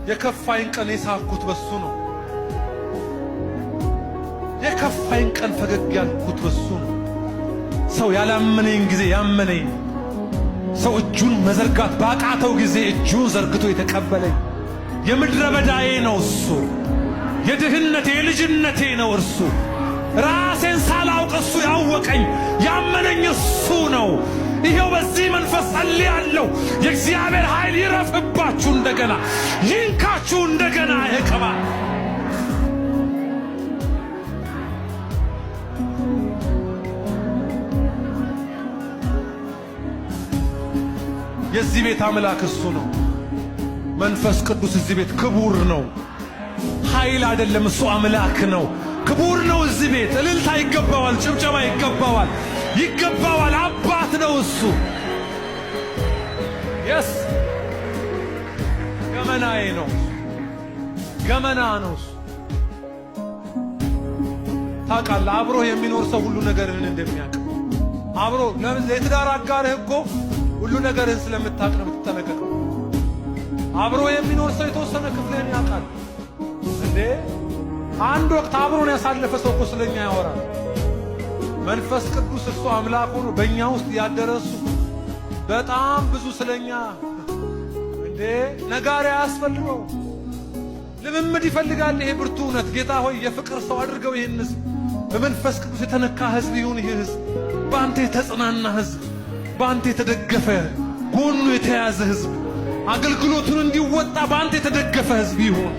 የከፋኝ ቀን የሳቅኩት በሱ ነው። የከፋኝ ቀን ፈገግ ያልኩት በሱ ነው። ሰው ያላመነኝ ጊዜ ያመነኝ፣ ሰው እጁን መዘርጋት ባቃተው ጊዜ እጁን ዘርግቶ የተቀበለኝ የምድረ በዳዬ ነው እሱ። የድህነቴ የልጅነቴ ነው እርሱ። ራሴን ሳላውቅ እሱ ያወቀኝ ያመነኝ እሱ ነው። ይሄው በዚህ መንፈስ ጸልያለሁ። የእግዚአብሔር ኃይል ይረፍባችሁ እንደገና፣ ይንካችሁ እንደገና። ይሄ ቅባት የዚህ ቤት አምላክ እሱ ነው። መንፈስ ቅዱስ እዚህ ቤት ክቡር ነው። ኃይል አይደለም፣ እሱ አምላክ ነው። ክቡር ነው። እዚህ ቤት እልልታ ይገባዋል፣ ጭብጨባ ይገባዋል፣ ይገባዋል። አባት ነው እሱ። Yes፣ ገመናዬ ነው፣ ገመና ነው እሱ። ታውቃለህ፣ አብሮህ የሚኖር ሰው ሁሉ ነገርህን እንደሚያውቅ፣ አብሮ የትዳር አጋርህ እኮ ሁሉ ነገርህን ስለምታውቅ ነው የምትጠነቀቀው። አብሮ የሚኖር ሰው የተወሰነ ክፍልህን ያውቃል እንዴ። አንድ ወቅት አብሮን ያሳለፈ ሰው እኮ ስለኛ ያወራል። መንፈስ ቅዱስ እርሱ አምላክ ሆኖ በእኛ ውስጥ ያደረ እሱ በጣም ብዙ ስለኛ እንዴ ነጋሪ አያስፈልገው። ልምምድ ይፈልጋል። ይሄ ብርቱ እውነት ጌታ ሆይ የፍቅር ሰው አድርገው ይህን ሕዝብ፣ በመንፈስ ቅዱስ የተነካ ሕዝብ ይሁን ይህ ሕዝብ፣ በአንተ የተጽናና ሕዝብ፣ በአንተ የተደገፈ ጎኑ የተያዘ ሕዝብ፣ አገልግሎቱን እንዲወጣ በአንተ የተደገፈ ሕዝብ ይሁን።